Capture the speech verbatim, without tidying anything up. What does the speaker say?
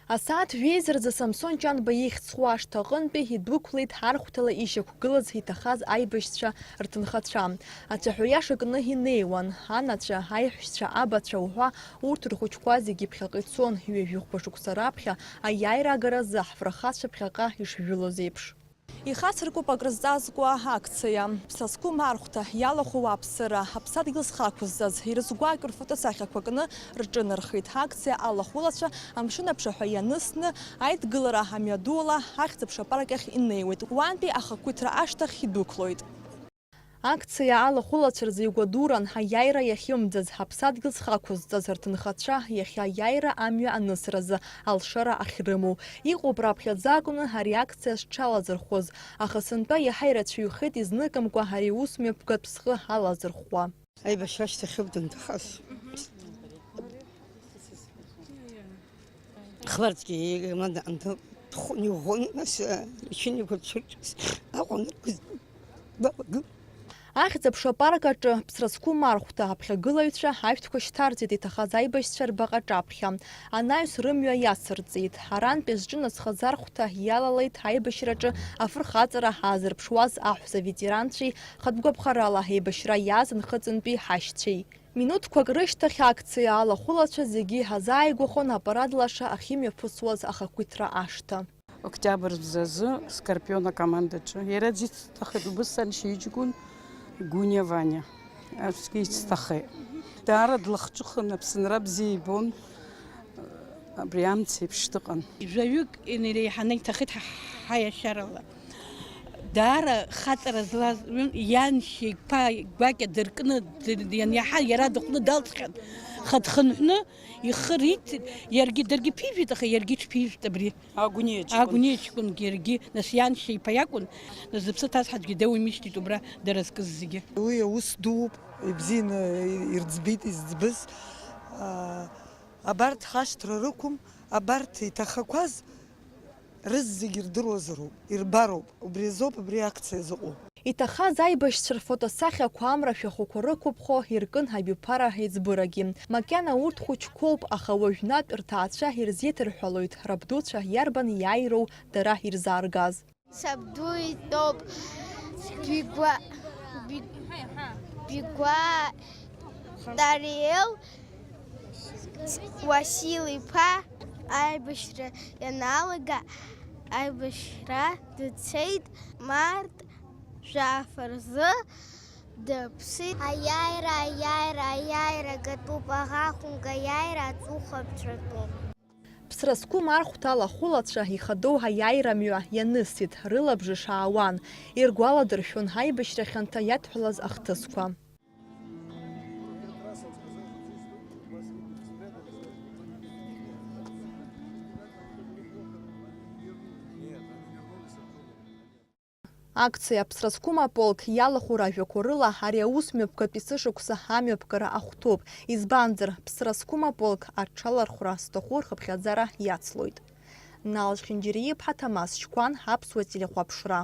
Асааҭ жәеиза рзы Самсон Ҷанба ихьӡ зху ашҭа аҟынтәи идәықәлеит архәҭала ишьақәгылаз иҭахаз аибашьцәа рҭынхацәа. Ацәаҳәа иаша кны инеиуан, анацәа, аиҳәшьцәа, абацәа уҳәа, урҭ рхәыҷқәа зегьы ԥхьаҟа ицон, ҩажәи хәба шықәса раԥхьа аиааира агаразы ҳфырхацәа ԥхьаҟа ишжәылоз еиԥш. Ихацыркуп акрызҵазкуа акциа. Ԥсра зқәым архәҭа иалахәу ауааԥсыра, аԥсадгьыл зхы ақәызҵаз, ирызгәакьоу рфотосахьақәа кны рҿынархеит. Акциа алахәылацәа амшын аԥшаҳәа ианысны, аидгылара амҩадуала ахьӡ-аԥша апарк ахь инеиуеит. Уантәи ахақәиҭра ашҭахь идәықәлоит. Акциа алахәылацәа рзы игәадуран аиааира иахьымӡаз, ҳаԥсадгьыл зхы ақәызҵаз рҭынхацәа иахьа аиааира амҩа анысразы алшара ахьрымоу. Иҟоуп раԥхьаӡа акәны ари акциа зҽалазырхәыз, аха сынтәа иаҳа ирацәаҩхеит изныкымкәа ари аус мҩаԥгатә схы алазырхәуа. Аибашьра ашьҭахьоуп данҭахаз. Хларцкий, мада, анда, тхуни гон, нас, э, чинигурчурчус, а он куз-, бабагу. Ахьӡ-аԥша апарк аҿы Ԥсра зқәым архәҭа аԥхьагылаҩцәа ашәҭқәа шьҭарҵеит иҭахаз аибашьцәа рбаҟа аҿаԥхьа. Анаҩс рымҩа иацырҵеит. Арантәи зҿынасхаз архәҭа иалалеит аибашьраҿы афырхаҵара аазырԥшуаз аҳәса ветеранцәеи хатә гәаԥхарала аибашьра иааз нхыҵынтәи ҳашьцәеи. Минуҭқәак рышьҭахь акциа алахәылацәа зегьы иҳазааигәахон апарад лаша ахьымҩаԥысуаз ахақәиҭра ашҭа. Октиабр мзазы Скорпион акомандаҿы. Иара аӡә ицҭахеит, убыс саншьа иҷкәын Гәыниа Ваниа. Аӡәгьы ицҭахеит. Даара длахҿыхын, Аԥсынра бзиа ибон. Абри амц еиԥш дыҟан. Жәаҩык инеиреиҳаны иҭахеит ҳа-, ҳаиашьарала. Даара хаҵара злаз, ианшьа иԥа гәакьа дыркны, д-, ианиаҳа, иара дыхәны далҵхьан. Хатә хынҳәны ихы риҭеит, иаргьы, даргьы ԥижәеит, аха иаргьы иҽԥижәеит абри. Агәниа ҷкәын. Агәниа ҷкәынгьы иаргьы, нас ианшьа иԥа иакәын, нас зыԥсы ҭаз ҳаӡәгьы деумишьҭит убра дара зкыз зегьы. Уи аус дууп, ибзианы ирӡбеит изӡбыз. Аа, абарҭ хашҭра рықәым, абарҭ иҭахақәаз рызегь ирдыруазароуп, ирбароуп. Убри азоуп абри акциа зыҟоу. Иҭахаз аибашьцәа рфотосахьақәа амра шәахәақәа рықәыԥхо иркын абиԥара еиҵбырагьы. Макьана урҭ хәыҷқәоуп, аха уажәнатә рҭаацәа ирзеиҭарҳәалоит, рабдуцәа иарбан иааироу дара ирзааргаз. Сабду итәоуп Бигәа, Би-, Бигәа Тариел Уасил-иԥа аибашьра ианалага, аибашьра дцеит, март жәаф рзы дыԥсит. Аиааира, аиааира, аиааира гатәуп, аӷа хәымга аиааира аҵыхәа ԥҵәатәуп. Ԥсра зқәым архәҭа алахәылацәа ихадоу аиааира мҩа ианысит, рылабжыш аауан, иргәаладыршәон аибашьра хьанҭа иадҳәалаз ахҭысқәа. Акциа Ԥсра зқәым аполк иалахәу ражәақәа рыла ари аус мҩаԥгатә есышықәса амҩаԥгара ахәҭоуп, избанзар, Ԥсра зқәым аполк аҽалархәра зҭаху рхыԥхьаӡара иацлоит. Нал Чхинџьариа-иԥҳа, Ҭамаз Чқәан, Аԥсуа телехәаԥшра.